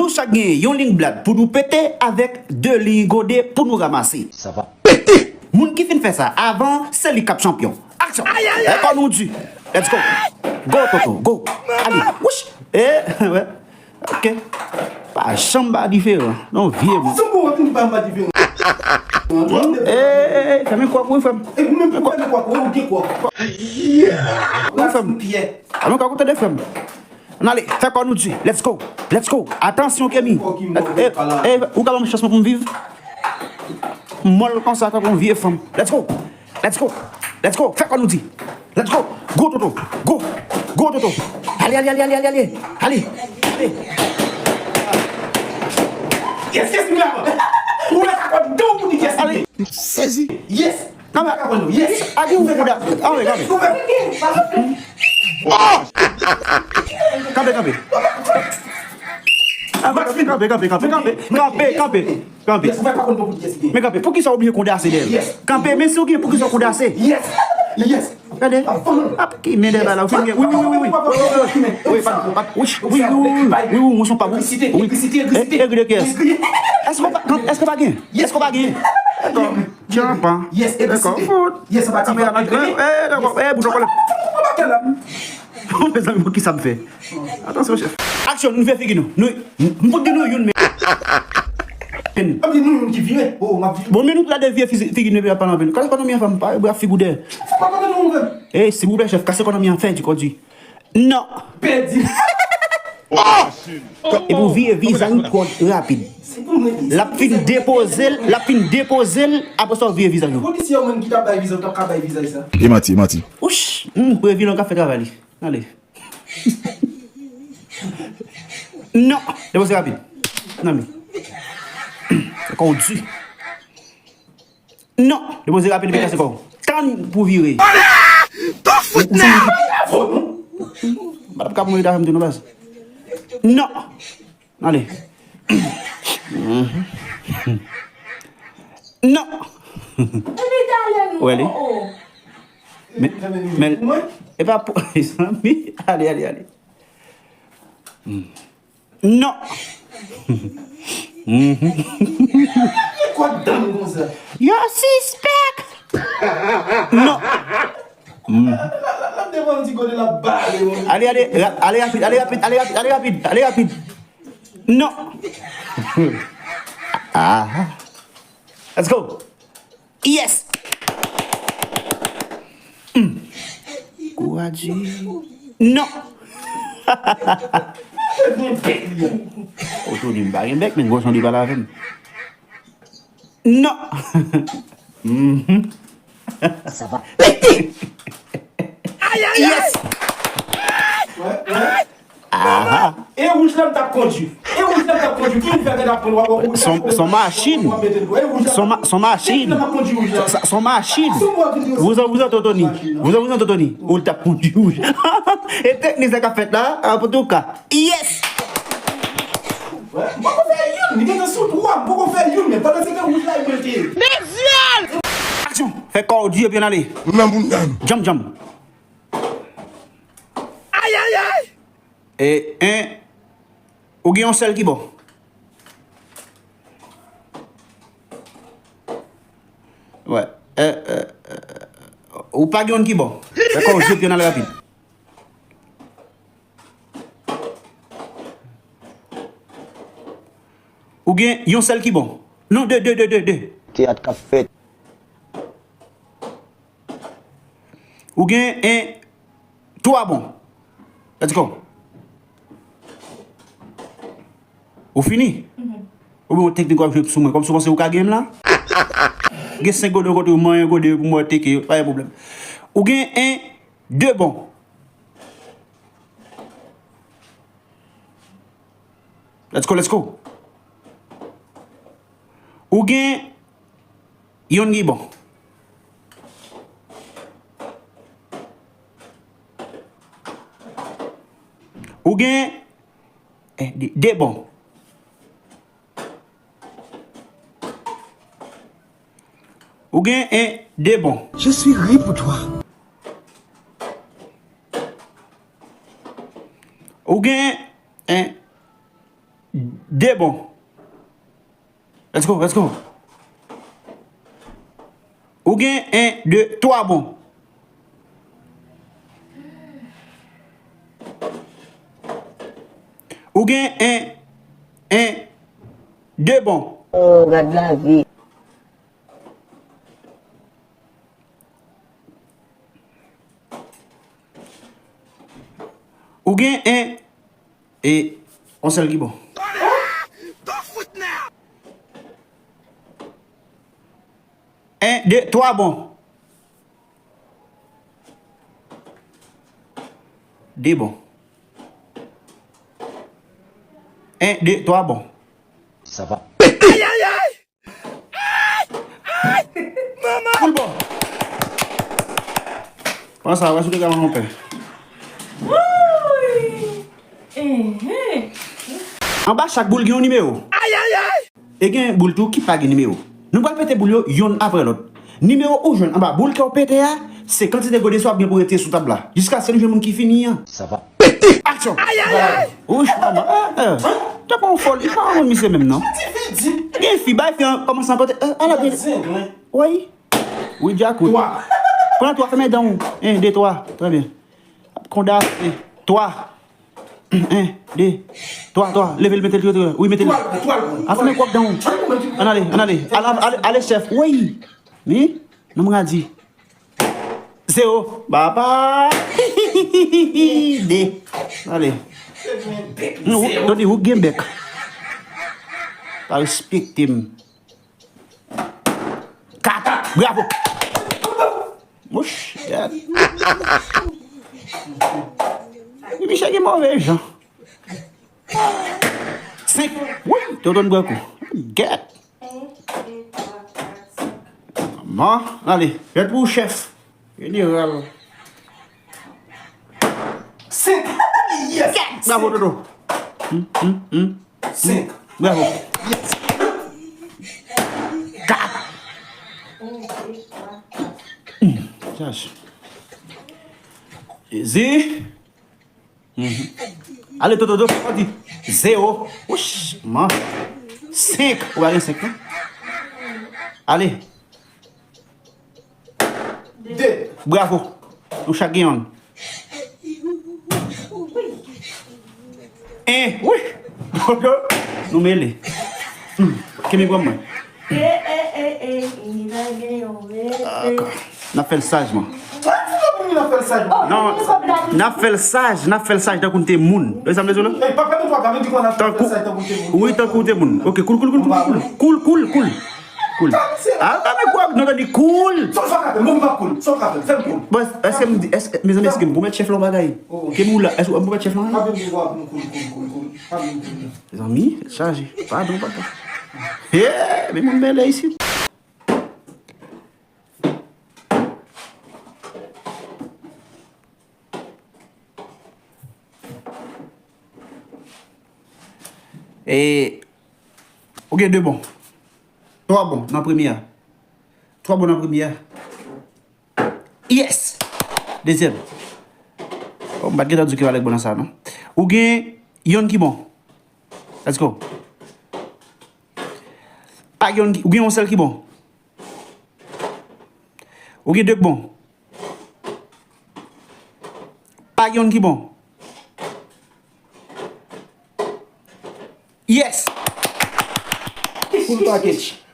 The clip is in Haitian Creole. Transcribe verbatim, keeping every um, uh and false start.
Chak genyen yon liy blad pou nou pete avèk de liy gode pou nou ranmase. Sa va pete! Moun ki fin fè sa avan, se li k ap chanpyon. Aksyon! Fè kò nou di. Let's go! Go, Toto, go! Ale! Wouch! E, wè. Ok. Pa janm pa diferan. Non, vye moun. Sa pou wè pou pa pa diferan. E, e, e, fèmen kwòk wi, frè m. E pou menm pou fèmen kwòk, ou gen kwòk. Wi, frè m. Fèmen kwòk ou tande, frè m. Ann ale, fè kò nou di. Let's go. Let's go. Atansyon, Kemi. E, e, ou ka ban m chans mwen pou m viv? M mòl konsa tankou yon vye fanm. Let's go. Let's go. Let's go. Fè kò nou di. Let's go. Go, Toto. Go. Go, Toto. Ale, ale, ale, ale, ale, ale. Ale. Ale. Yes, yes, mi la. Ou la ka konn don pou di yes. Ale. M sezi. Yes. Kanpe. Yes. Agi ou kouda. Kanpe, kanpe. Kanpe, kanpe. Kanpe, kanpe, kanpe, kanpe, kanpe, kanpe, kanpe, kanpe. Kanpe. Men kanpe, poukisa w oblije kondase dèyè l? Kanpe, men si w gen, poukisa w kondase? Yes. Yes. Gade. Ap ki men dèyè la, ou fin gen. Wi, wi, wi, wi. Wi, wi, wi, wi. Wi, pa, pa, wi, wi, wi, wi, wi, wi, wi, wi, son pa bon. Wi. Egri de kiyès? Èske w pa, èske w pa gen? Èske w pa gen? Dakò. Tchanpan. Dakò, fout. Kamera la, eh, dakò, eh, bout kòlèt. Mezanmi, poukisa m fè? Atansyon, chèf. Aksyon, nou fè figi nou. Nou, m fout di nou youn, men. Bon, men nou la devye figi nou epi ap pale anpil. Kase kò nan mi an, fè m pa, bref, figi w dèyè. Eh, silvouplè, chèf, kase kò nan mi an, fè di kò di. Non. Pèdi. Epi w vire vizaj ou twò rapid. L ap fin depoze l, l ap fin depoze l, apre sa w vire vizaj ou. Polisye yo menm ki t ap bay vizaj, t ap ka bay vizaj sa. E manti, e manti. Wouch, hmm, previlan k ap fè travay li. Ale. Non, depoze rapid. Nan men. Fè kò w di. Non, depoze rapid epi kase kò w. Tann pou vire. Tou fout nèg! M pa t ap ka pou mwen ta fè m tou non baz. Non. Ale. Non. Wè li. Men, men, e pa pou, mezanmi, ale, ale, ale. Non. Yo sispèk. Non. Ale, ale, ale rapid, ale rapid, ale rapid, ale rapid, ale rapid. Non. Ah. Let's go. Yes! Hmm. Kouraje. Non! Oto di m pa gen bèk, men gwo jan li pale avè m. Non! Mhm. Sa va pete! Yes! Aha. E wouj la m t ap kondui. E wouj la m t ap kondui. Ki ouvè gade ap pran wap wap. Son, son machin. Son ma-, son machin. Sa, sa, son machin. Vouzan, vouzan, Totoni. Vouzan, vouzan, Totoni. Ou t ap kondui wouj. E teknik sa k ap fèt la, antouka. Yes! M poko fè youn. Li gentan sou twa. M poko fè youn, men pandan se tan wouj la e mwen l te ye. Aksyon! Fè kò w di epi n ale. Nan bounda m. Djanm, djanm. Ay, ay, ay! E, en, ou gen yon sèl ki bon. Wè. E, e, e, ou pa gen youn ki bon. Fè kò w di epi n ale rapid. Ou gen yon sèl ki bon. Non, de, de, de, de, de. Teyat k ap fèt. Ou gen en, twa bon. Let's go. Ou fini? Mhm. Oubyen yon teknik w ap jwe sou mwen? Kòmsi w panse ou ka gen m la? Gen senk gode kote w manyen gode pou mwen teke, pa gen pwoblèm. Ou gen en, de bon. Let's go, let's go. Ou gen yonn ki bon. Ou gen, eh, de, de bon. Ou gen en, de bon. Je suis ri pour toi. Ou gen en, De bon. Let's go, let's go. Ou gen en, de, twa bon. Ou gen en, en, de bon. Oh, gad lavi. Ou gen en, e, yon sèl ki bon. En, de, twa bon. De bon. En, de, twa bon. Sa va pete. Boul bon. Pran sa, wè si w te ka manman pè. Anba chak boul gen yon nimewo. E gen boul tou ki pa gen nimewo. Nou pral pete boul yo yonn apre lòt. Nimewo ou jwenn anba boul ke w pete a, se kantite gode sa w ap gen pou rete sou tab la. Jiskaske nou jwenn moun ki fini an. Sa va pete. Aksyon! Wouch, manman. Tankou yon fòl, li pa yon moun misye menm non. Gen fi, bay fi an kòmanse an kote. Ala gen. Woy. Wi, djakout. Pran twa, fèmen dan w. En, de, twa. Trè byen. Konda, en, twa. En, de, twa, twa. Leve l, mete l tire, tire. Wi, mete l. A fèmen kwòk dan w. Ann ale, ann ale. Ale, ale, ale, chèf. Woy. Wi. Nonm radi. Zewo. Papa. De. Ale. Tande, ou gen bèk. Pa respekte m. Kat. Bravo. Mouch. Gad. Wi, misye gen move jan. Senk. Wi, Toto n pran kou. Gad. Bon, ale. Jwèt pou ou, chèf. Jeneral. Senk. Yes. Bravo, Toto. Hmm, hmm, hmm. Senk. Bravo. Kat. Jezi. Ale, Toto, Toto, pati. Zewo. Wouch, man. Senk. Ou pa gen senk, non? Ale. De. Bravo. Nou chak gen yonn. En. Wi. Nou mele. Hmm. Kenbe bra mwen. N ap fè l saj, man. Non, n ap fè l saj, n ap fè l saj tankou n te moun. Ou sa m bezwen la? Tankou, wi, tankou w te moun. Ok, koul, koul, koul, koul, koul. Koul, koul, koul. Koul. Ah, pa men kwa, non, tande, koul. Sa w ka fè, mwen m pa koul. Sa w ka fè, fè m koul. Bon, èske m di, èske, mezanmi, èske m pwomèt chèf la yon bagay? Ke m ou la, èske m pwomèt chèf la yon bagay? Pa vin di kwa pou m koul, koul, koul, koul. Pa vin di. Mezanmi, chaje. Padon, padon. Hey, men moun bèlè isit. E, ou gen de bon. Twa bon nan premye a. Twa bon nan premye a. Yes! Dezyèm. Oh, m pa t gentan di w ke w alèk bon nan sa, non. Ou gen yonn ki bon. Let's go. Pa gen yonn ki, ou gen yon sèl ki bon. Ou gen de k bon. Pa gen yonn ki bon. Yes! Full package.